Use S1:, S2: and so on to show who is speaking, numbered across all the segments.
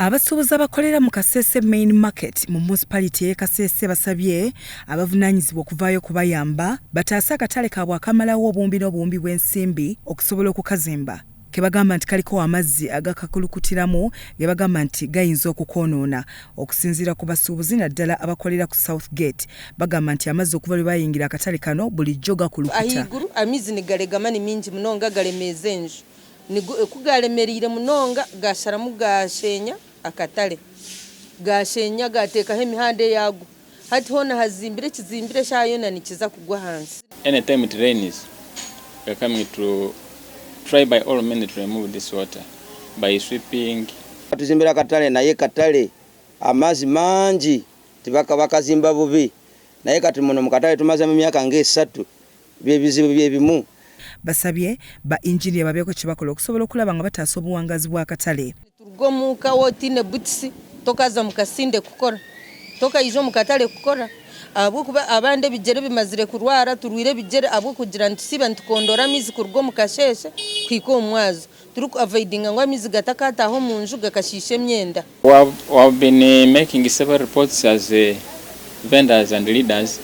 S1: Abasuubuzi abakolera mu Kasese Main Market mu Municipality y'e Kasese basabye abavunaanyizibwa okuvaayo okubayamba bataase akatale kaabwe akamalawo obuwumbi n'obuwumbi bw'ensimbi okusobola okukazimba ke bagamba nti kaliko amazzi agakakulukutiramu ge bagamba nti gayinza okukoonoona. Okusinziira ku basuubuzi naddala abakolera ku South Gate bagamba nti amazzi okuva lwe bayingira akatale kano bulijjo gakulukuta.
S2: Ahaiguru amaizi nigaregama ni maingi munonga garemeeza enju. Ku gaaremereire munonga gaasharamu gaasheenya akatare. Gaasheenya gaateekaho emihanda eyaago. Hati hoona hazimbire ekizimbire eshaaha yoona nikiza kugwa ahansi.
S3: Any time it rains we are coming to try by all means to remove this water by sweeping.
S4: Batuzimbira akatale naye katale amazzi mangi bakazimba bubi naye kati muno mukatale tumazemu emyaka nga esatu byebizibu byebimu.
S1: Basabye ba engineer babeeko kye bakola okusobola okulaba nga bataasa obuwangaazi bw'akatale.
S2: Nituruga omuka waaba otaine butusi tokaza mu kasinde kukora, tokaija omu katare kukora ahabw'okuba abandi ebigyere bimazire kurwara, turwaire ebigyere ahabw'okugira nitusiiba nitukondora amaizi kuruga omu kasheeshe kuhika omu mwazyo turikuavoidinga ngu amaizi gatakataaha omu nju gakashiisha emyenda.
S3: We have been making several reports as vendors and leaders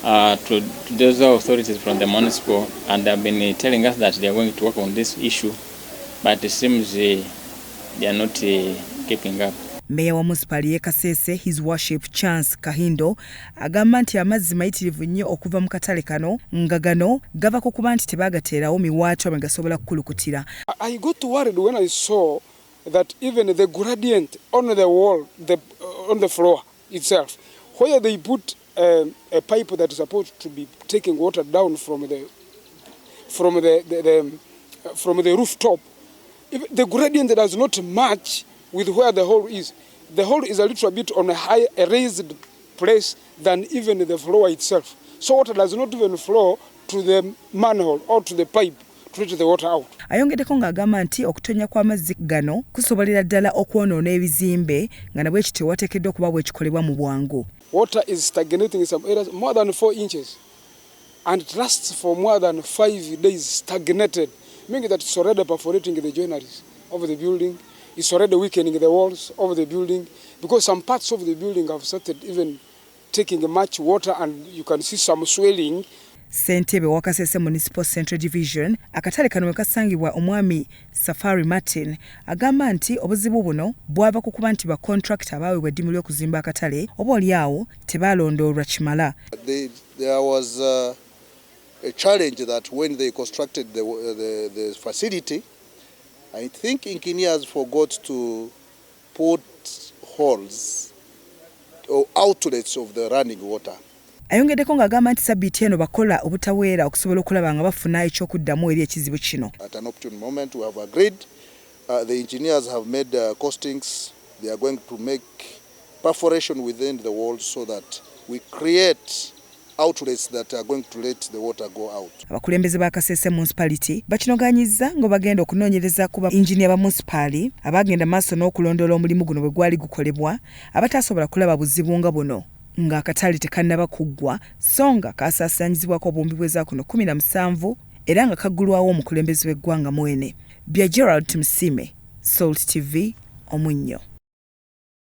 S3: to those authorities from the municipal, and they have been telling us that they are going to work on this issue, but it seems they are not keeping up.
S1: Meeya wa munisipaali y'e Kasese, His Worship Chance Kahindo, agamba nti amazzi mayitirivu nnyo okuva mu katale kano nga gano gava ku kuba nti tebaagateerawo miwaatwa mwe gasobola kukulukutira.
S5: I got worried when I saw that even the gradient on the wall, on the floor itself, where they put a pipe that is supposed to be taking water down from the rooftop, if the gradient does not match with where the hole is. The hole is a little bit on a high, a raised place than even the floor itself. So water does not even flow to the manhole or to the pipe to let the water out.
S1: Ayongeddeko ng'agamba nti okutonnya kw'amazzi gano kusobolera ddala okwonoona ebizimbe nga nabwe kityo wateekeddwa okuba bwekikolebwa mu bwangu.
S5: Water is stagnating in some areas more than 4 inches and it lasts for more than 5 days stagnated, meaning that it's already perforating the joineries of the building, it's already weakening the walls of the building, because some parts of the building have started even taking much water and you can see some swelling.
S1: Ssentebe wa Kasese Municipal Central Division akatale kano we kasangibwa, omwami Safari Martin, agamba nti obuzibu buno bwava ku kuba nti bakontrakita abaaweebwa eddimu ly'okuzimba akatale oba oli awo tebaalondoolwa kimala.
S6: There was a challenge that when they constructed the facility, I think engineers forgot to put holes or outlets of the running water.
S1: Ayongeddeko ng'agamba nti sabbiiti eno bakola obutaweera okusobola okulaba nga bafuna ekyokuddamu eri ekizibu kino.
S6: At an opportune moment, we have agreed. The engineers have made costings. They are going to make perforation within the walls so that we create outlets that are going to let the water go out.
S1: Abakulembeze ba Kasese Municipality bakinoganyizza nga bagenda okunoonyereza ku ba injiniya ba munisipaali abagenda maaso n'okulondoola omulimu guno bwe gwali gukolebwa abataasobola kulaba buzibu nga buno ng'akatale tekannaba kuggwa so nga kasaasaanyizibwako obuwumbi bw'ezaakuno 17 era nga kaggulwawo omukulembeze w'eggwanga mwene. Bya Gerald Tumusiime, Salt TV, Omunnyo.